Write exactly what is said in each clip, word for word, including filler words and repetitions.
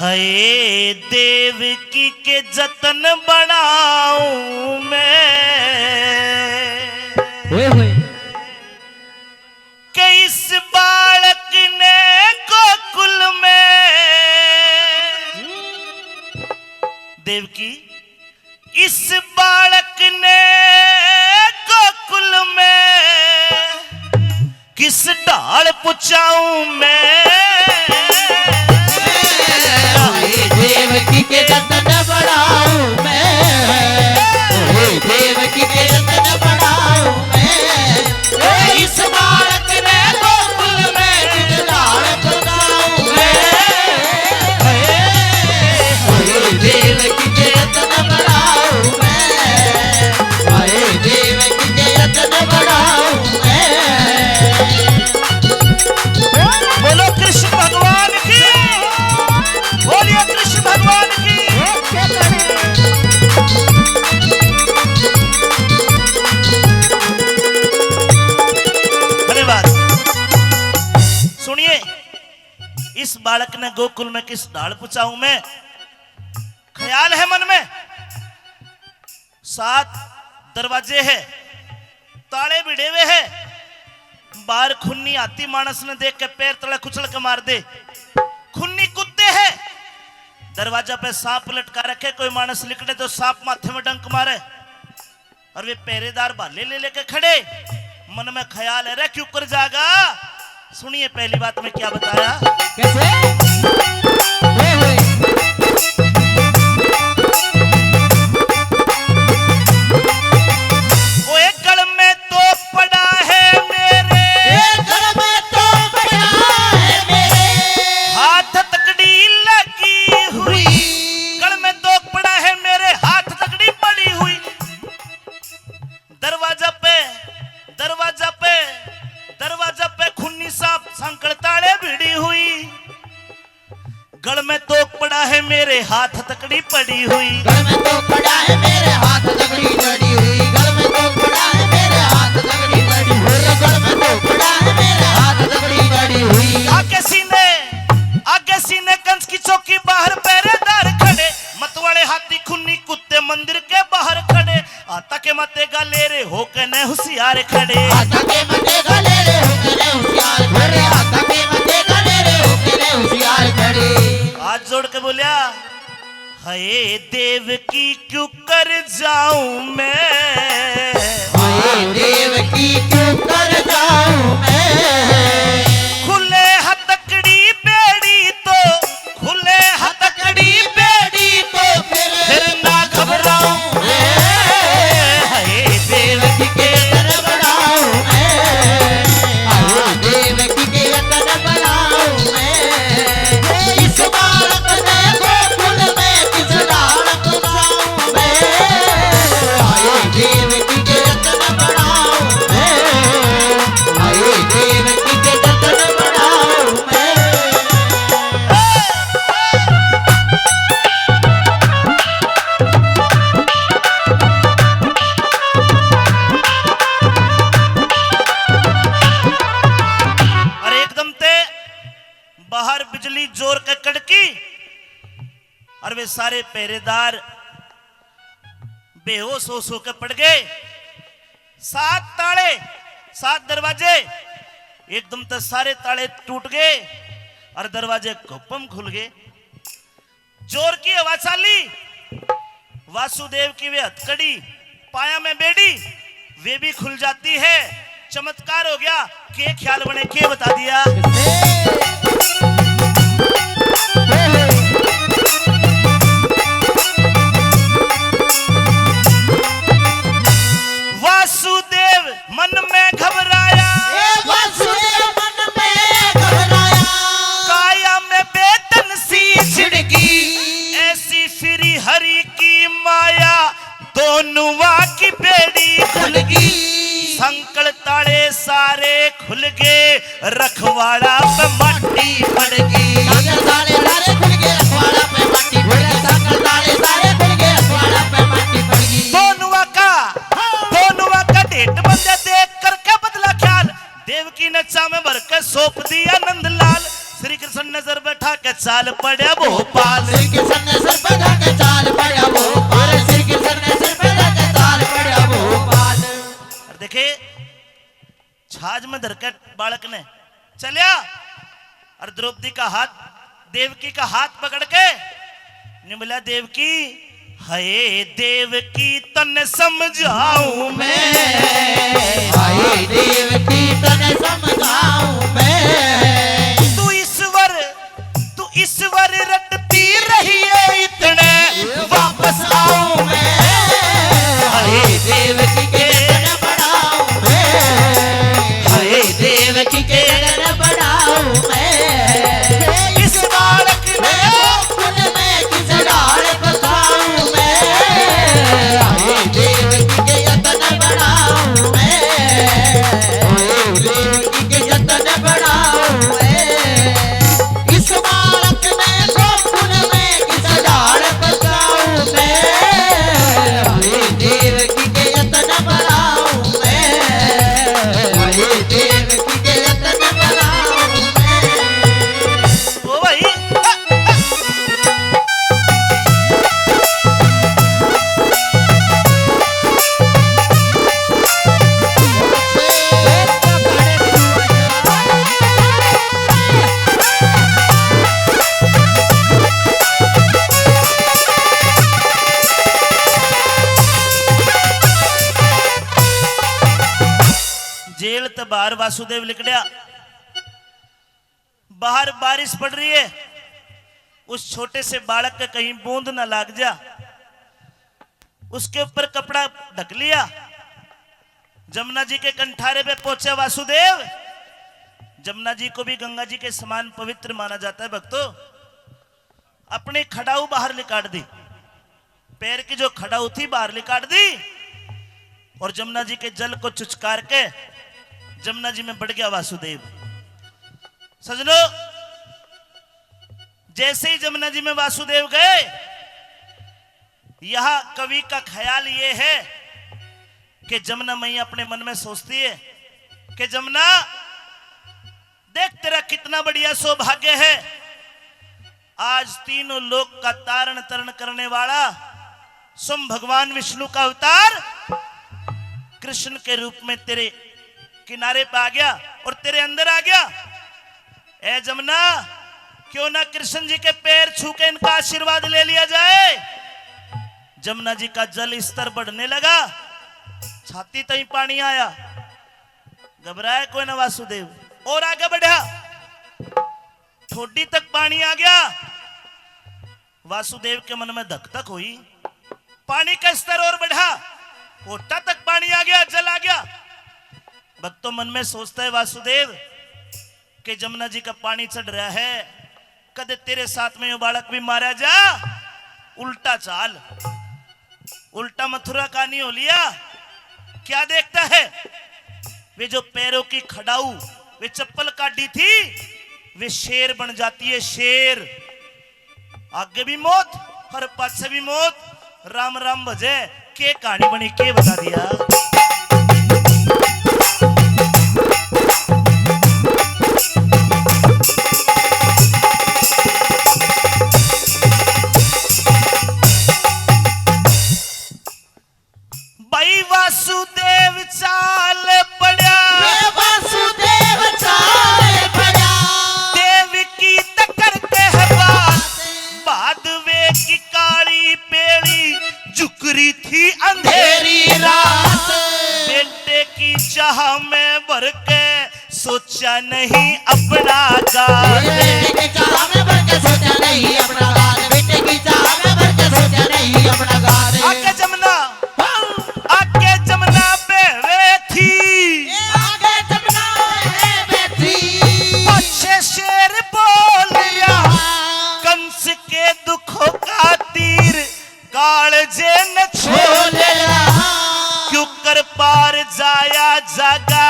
हाय देवकी के जतन बनाऊं मैं। ओए होए। कि इस बालक ने गोकुल में, देवकी, इस बालक ने गोकुल में किस ढाल पहुंचाऊं मैं। ओए देवकी के जतन बनाऊं मैं, ओए देवकी के जतन बनाऊं मैं। ओए इस बालक ने गोकुल में किस ढाल पहुंचाऊं मैं। ओए देवकी के जतन बनाऊं मैं, ओए देवकी के जतन बनाऊं मैं। बोलो कृष्ण भगवान की, बोलिए कृष्ण भगवान की। धन्यवाद। सुनिए, इस बालक ने गोकुल में किस ढाल पहुंचाऊं मैं। ख्याल है मन में, सात दरवाजे है, ताले भिड़े हुए है। बाहर खूनी हाथी मानस ने देख के पैर तले कुचल के मार दे। खूनी कुत्ते है, दरवाजा पे सांप लटका रखे, कोई मानस लिकड़े तो सांप माथे में डंक मारे। और वे पहरेदार भाले ले लेके खड़े, मन में ख्याल है, रे क्यों कर जागा। सुनिए पहली बात मैं क्या बताया। कैसे? ओए होए। ओए गल में तो पड़ा है मेरे, ए गल में तो पड़ा है मेरे, हाथ तकड़ी लगी हुई। गल में तो पड़ा है मेरे, हाथ तकड़ी पड़ी हुई। दरवाजा पे, दरवाजा पे, दरवाजा पे खूनी सांप संकल ताले भिड़ी हुई। गल में तोक पड़ा है मेरे, हाथ तकड़ी पड़ी हुई। गल में तोक पड़ा है मेरे, हाथ तकड़ी पड़ी हुई। गल में तोक पड़ा है मेरे, हाथ तकड़ी पड़ी हुई। गल में तोक पड़ा है मेरे, हाथ तकड़ी पड़ी हुई। आगे सीने, आगे सीने कंस की चौकी, बाहर पहरेदार खड़े। मत वाले हाथी खूनी कुत्ते मंदिर के बाहर खड़े। आता के मते गाले रे, हो के न होशियार खड़े। आता के मते गाले रे, हो के न होशियार खड़े। आता के मते गाले रे, हो के न होशियार खड़े। हाथ जोड़ के बोलिया, हाय देवकी क्यों कर जाऊं मैं। हाय देवकी क्यों कर जाऊं मैं। खुले हथकड़ी बेड़ी तो, खुले हथकड़ी बेड़ी तो फिर, फिर ना घबराऊं मैं। हाय देवकी के जतन बनाऊं मैं। हाय देवकी के जतन बनाऊं मैं। इस बालक ने गोकुल में किस ढाल पहुंचाऊं मैं। हाय देवकी के जतन बनाऊं मैं। हाय देवकी के जतन बनाऊं मैं। और एकदम ते बाहर बिजली जोर के कड़की और वे सारे पहरेदार बेहोश होश होकर पड़ गए। सात ताले, सात दरवाजे, एकदम ते सारे ताले टूट गए और दरवाजे घुपम खुल गए। जोर की हवा चाली, वासुदेव की वे हथकड़ी, पाया में बेड़ी, वे भी खुल जाती है। चमत्कार हो गया। के ख्याल बने, के बता दिया। वासुदेव मन में घबराया। ए वासुदेव मन में घबराया। काया में बेतन सी छिड़की। ऐसी फिरी हरि की माया, दोनुआ की बेड़ी खुलगी। संकल ताले सारे खुल गए, रखवाड़ा पे माटी पड़ गई। संकल ताले सारे खुल गए, रखवाड़ा पे माटी पड़ गई। संकल ताले सारे खुल गए, रखवाड़ा पे माटी पड़ गई। दोनुआ का, दोनुआ का ढेठ बंदे देख करके बदला ख्याल। देवकी ने चा में भर के सौंप दिया नंदलाल। श्री कृष्ण नजर बैठा के चा चाल पड़ा भोपाल। श्री कृष्ण ने सिर पे धर के चाल पड़ा भोपाल। श्री कृष्ण ने सिर पे धर के चाल पड़ा भोपाल। और देखे, छाज में धर के बालक ने चल्या, और द्रौपदी का हाथ, देवकी का हाथ पकड़ के निमला देवकी, हे देवकी तन्ने समझाऊं मैं। हे देवकी तन्ने समझाऊं मैं। तू ईश्वर, तू ईश्वर रटती रही है इतने, वापस आऊं मैं। हे देवकी के यतन बढ़ाऊं मैं। हे देवकी के यतन बढ़ाऊं मैं। इस बालक ने गोकुल में किस डाल बसाऊं मैं। हे देवकी के यतन बढ़ाऊं मैं। हे देवकी के यतन बढ़ाऊं मैं। इस बालक में गोकुल में किस डाल बसाऊं मैं। हे देवकी के यतन बढ़ाऊं मैं। हे देवकी के यतन बढ़ाऊं मैं। ओ भाई। जेल ते बाहर वासुदेव लिकड़या। बाहर बारिश पड़ रही है, उस छोटे से बालक के कहीं बूंद ना लाग जा, उसके ऊपर कपड़ा ढक लिया। जमुना जी के कंठारे पे पहुंचा वासुदेव। जमुना जी को भी गंगा जी के समान पवित्र माना जाता है भक्तों। अपनी खड़ाऊ बाहर निकाल दी, पैर की जो खड़ाऊ थी बाहर निकाल दी, और जमुना जी के जल को चुचकार के जमुना जी में बढ़ गया वासुदेव। सजनो, जैसे ही जमुना जी में वासुदेव गए, यह कवि का ख्याल ये है कि जमुना मैया अपने मन में सोचती है कि जमुना, देख, तेरा कितना बढ़िया सौभाग्य है, आज तीनों लोक का तारण तरण करने वाला स्वयं भगवान विष्णु का अवतार कृष्ण के रूप में तेरे किनारे पे आ गया और तेरे अंदर आ गया। ए जमुना, क्यों ना कृष्ण जी के पैर छू के इनका आशीर्वाद ले लिया जाए। जमुना जी का जल स्तर बढ़ने लगा, छाती तई पानी आया। घबराया कोई ना वासुदेव, और आगे बढ़ा, ठोडी तक पानी आ गया। वासुदेव के मन में धक धक हुई, पानी का स्तर और बढ़ा, होठा तक पानी आ गया, जल आ गया। भक्तों, मन में सोचता है वासुदेव कि जमुना जी का पानी चढ़ रहा है, कदे तेरे साथ में यो बालक भी मारा जा। उल्टा चाल, उल्टा मथुरा का नहीं हो लिया। क्या देखता है, वे जो पैरों की खड़ाऊ, वे चप्पल काढ़ी थी, वे शेर बन जाती है, शेर। आगे भी मौत और पाछे भी मौत। राम राम भजे, के कहानी बनी, के बता दिया। भाई वासुदेव चाल पड़ा। रे वासुदेव चाल पड़ा। देवकी तकर के है बात, बाद वे की काली पेली झुकरी थी अंधेरी रात। बेटे की चाह में भर के सोचा नहीं अपना गाल। बेटे की चाह में भर के सोचा नहीं अपना गाल। बेटे की चाह में भर के सोचा नहीं अपना गाल। आगे जमुना, हाँ। आगे जमुना बहवे थी। आगे जमुना बहवे थी। पाछे शेर बोल रहा। कंस के दुखों का तीर कालजे ने छोल रहा। क्यों कर पार जाया जागा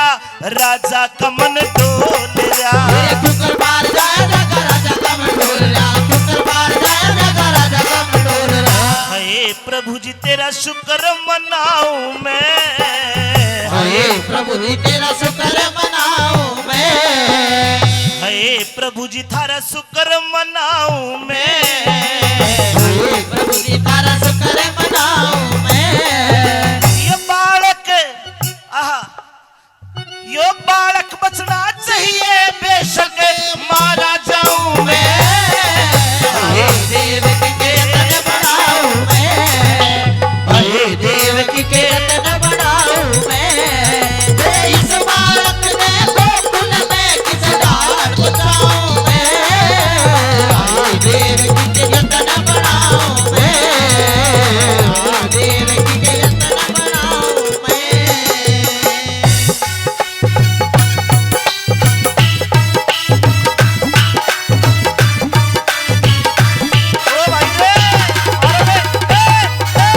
राजा कमन डोल रहा। क्यों कर पार जाया जागा राजा कमन डोल रहा। क्यों कर पार जाया जागा राजा कमन डोल रहा। हे प्रभु जी तेरा शुक्र मनाऊं मैं। हे प्रभु जी तेरा शुक्र मनाऊं मैं। हे हे प्रभु जी थारा शुक्र मनाऊं मैं। हे प्रभु जी थारा शुक्र मनाऊं मैं। ये बालक, आहा, यो बालक बचना चाहिए, बेशक मारा जाऊं मैं। हे देव की के तन बनाऊं मैं। हे देव की के तन बनाऊं मैं। हे इस बालक ने गोकुल में किस डाल बताऊं मैं। हे देव की के तन बनाऊं मैं। हे देव की के तन बनाऊं मैं। ओ भाई रे, अरे रे, ए, ए।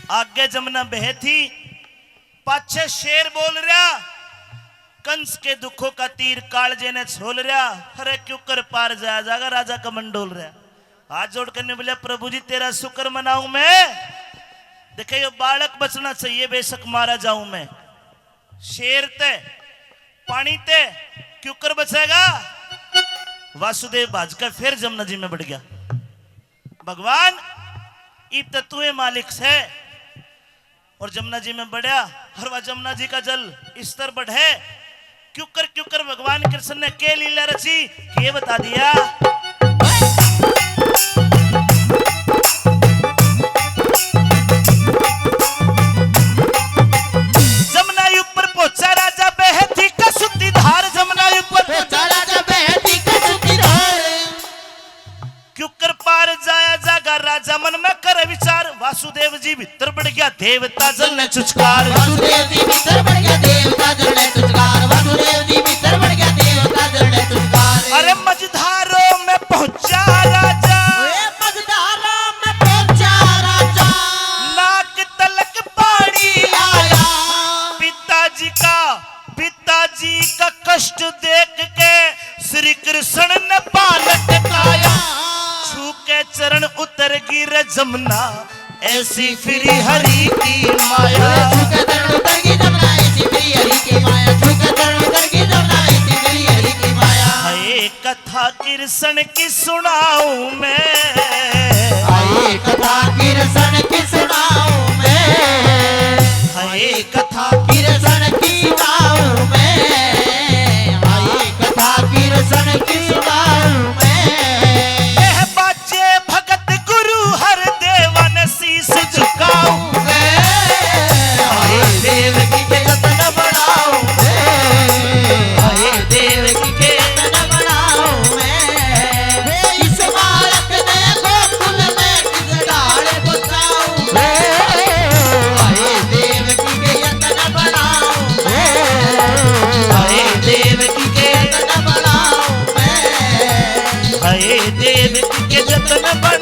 आगे जमुना बहे थी, पाछे शेर बोल रहा, कंस के दुखों का तीर कालजे ने छोल रहा। अरे क्यूकर पार जाया जागा, राजा का मन डोल रहा। हाथ जोड़ कर ने बोला, प्रभु जी तेरा शुक्र मनाऊं मैं। देखे, यो बालक बचना चाहिए, बेशक मारा जाऊं मैं। शेर ते, पानी ते क्यूकर बचेगा? वासुदेव भाज के फिर जमुना जी में बढ़ गया। भगवान, इब तो तू ही मालिक से। और जमुना जी में बढ़या, हर वा जमुना जी का जल स्तर बढ़े। क्यूकर क्यूकर भगवान कृष्ण ने के लीला रची, के बता दिया। जमुना ऊपर पहुंचा राजा बहती कसूती धार, जमुना ऊपर पहुंचा राजा बहती कसूती धार। क्यूकर पार जाया जागा राजा मन में कर विचार। वासुदेव जी भीतर बढ़ गया देवता जल ने चुचकार। वासुदेव जी भीतर बढ़ गया देवता जल ने चुचकार। वासुदेव जी भीतर बढ़ गया देवता जल ने चुचकार। अरे मझधारों में पहुंचा राजा। ओए मझधारों में पहुंचा राजा। नाक तलक पानी आया। पिताजी का, पिताजी का कष्ट देख के श्री कृष्ण ने बालक काया। छू के चरण उतर गिर जमुना, ऐसी फिरी हरि की माया। छू के चरण उतर गिर जमुना, ऐसी फिरी हरि की माया। छू के चरण उतर गिर जमुना, ऐसी फिरी हरि की माया। हाय कथा कृष्ण की सुनाऊं मैं। हाय कथा कृष्ण की सुनाऊं मैं। हाय कथा कृष्ण की सुनाऊं मैं। हाय कथा कृष्ण की सुनाऊं मैं। यह बाजे भगत गुरु हर देवा ने शीश झुकाऊं मैं। हाय देव की के जतन बढ़ाऊं मैं। हाय देव की के जतन बढ़ाऊं मैं। हे इस बालक ने गोकुल में किस डाल बताऊं मैं। हाय देव की के जतन बढ़ाऊं मैं। हाय देव की के जतन बढ़ाऊं मैं। हाय देव की के जतन बढ़ाऊं